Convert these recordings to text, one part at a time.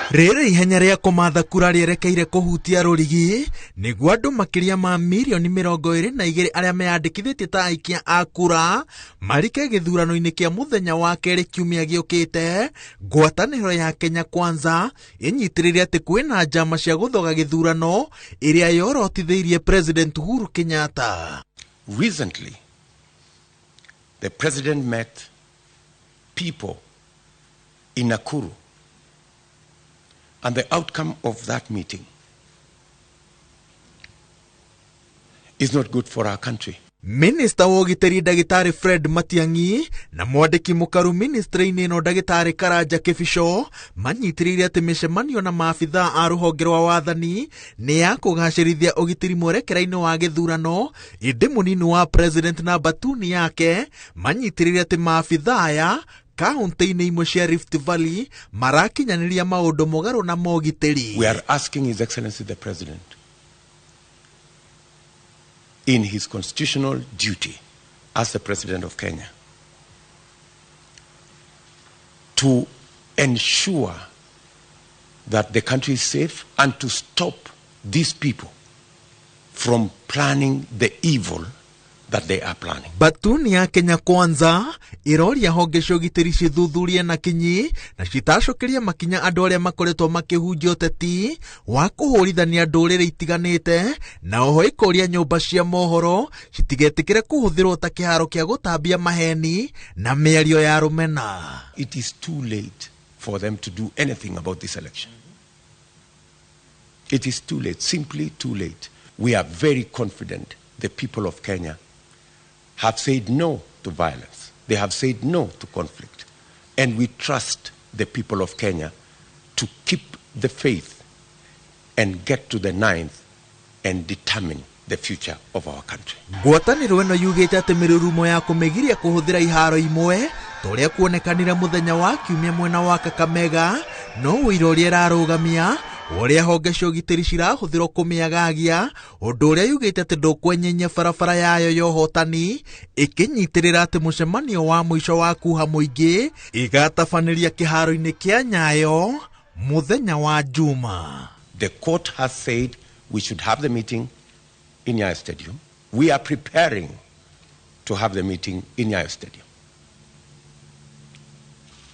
Rĩrĩ ihenya rĩa kũmatha kura rĩerekeire kũhutia rũrigi nĩguo andũ makĩria ma mirioni 22 arĩa meyandĩkithĩtie ta aikia a kura marike gĩthurano-inĩ kĩa mũthenya wa kerĩ kiumia gĩũkĩte. Ngwatanĩro ya Kenya Kwanza ĩnyitĩrĩire atĩ kwĩna njama cia gũthoga gĩthurano ĩrĩa yorotithĩirie President Uhuru Kenyatta. Recently, the president met people in Nakuru, and the outcome of that meeting is not good for our country. Minista wa ũgitĩri ndagĩtarĩ Fred Matiang'i na mwandĩki mũkaru ministry-inĩ ĩno ndagĩtarĩ Karanja Kĩbico manyitĩrĩire atĩ mĩcemanio na maabithaa a rũhonge rwa wathani nĩ ya kũgacĩrithia ũgitĩri mwerekera-inĩ wa gĩthurano, ĩndĩ mũnini wa president na mbatuni yake manyitĩrĩire atĩ maabithaa aya kaunti-inĩ imwe cia Rift Valley marakinyanĩria maũndũ mũgarũ na mogitĩri. We are asking His Excellency the President, in his constitutional duty as the President of Kenya, to ensure that the country is safe and to stop these people from planning the evil that they are planning. Batuni ya Kenya Kwanza iroria honge cia ũgitĩri cithuthurie na kinyi na citacũkĩrie makinya andũ arĩa makoretwo makĩhunjia ũteti wa kũhũrithania ndũrĩrĩ itiganĩte, na oho ikoria nyũmba cia mohoro citigetĩkĩre kũhũthĩrwo ta kĩharo kĩa gũtambia maheni na mĩario ya rũmena. It is too late for them to do anything about this election. It is too late, simply too late. We are very confident the people of Kenya have said no to violence. They have said no to conflict. And we trust the people of Kenya to keep the faith and get to the 9th and determine the future of our country. Ngwatanĩro ĩno yugĩte atĩ mĩrurumo ya kũmĩgiria kũhũthĩra iharo imwe ta ũrĩa kuonekanire mũthenya wa kiumia mwena wa Kakamega no ũira ũrĩa ĩrarũgamia ũrĩa honge cia ũgitĩri cirahũthĩrwo kũmĩagagia, ũndũ ũrĩa yugĩte atĩ ndũkwenyenya barabara yayo ya ũhotani, ĩkĩnyitĩrĩra atĩ mũcemanio wa mũico wa kuha mũingĩ ĩgatabanĩria kĩharo-inĩ kĩa Nyayo mũthenya wa Juma. The court has said we should have the meeting in Nyayo Stadium. We are preparing to have the meeting in Nyayo Stadium.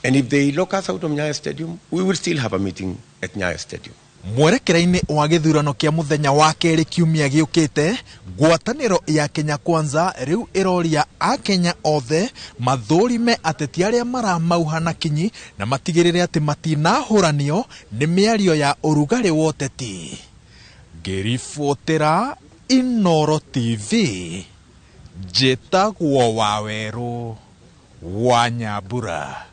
And if they lock us out of Nyayo Stadium, we will still have a meeting at Nyayo Stadium. Mwerekera-inĩ wa gĩthurano kĩa mũthenya wa kerĩ kiumia gĩũkĩte, ngwatanĩro ya Kenya Kwanza rĩu ĩroria akenya othe mathũrime ateti arĩa maramauha na kinyi na matigĩrĩre atĩ matinahũranio nĩ mĩario ya ũrugarĩ wa ũteti. Ngĩribotera Inooro TV, njĩtagwo Wawerũ wa Nyambura.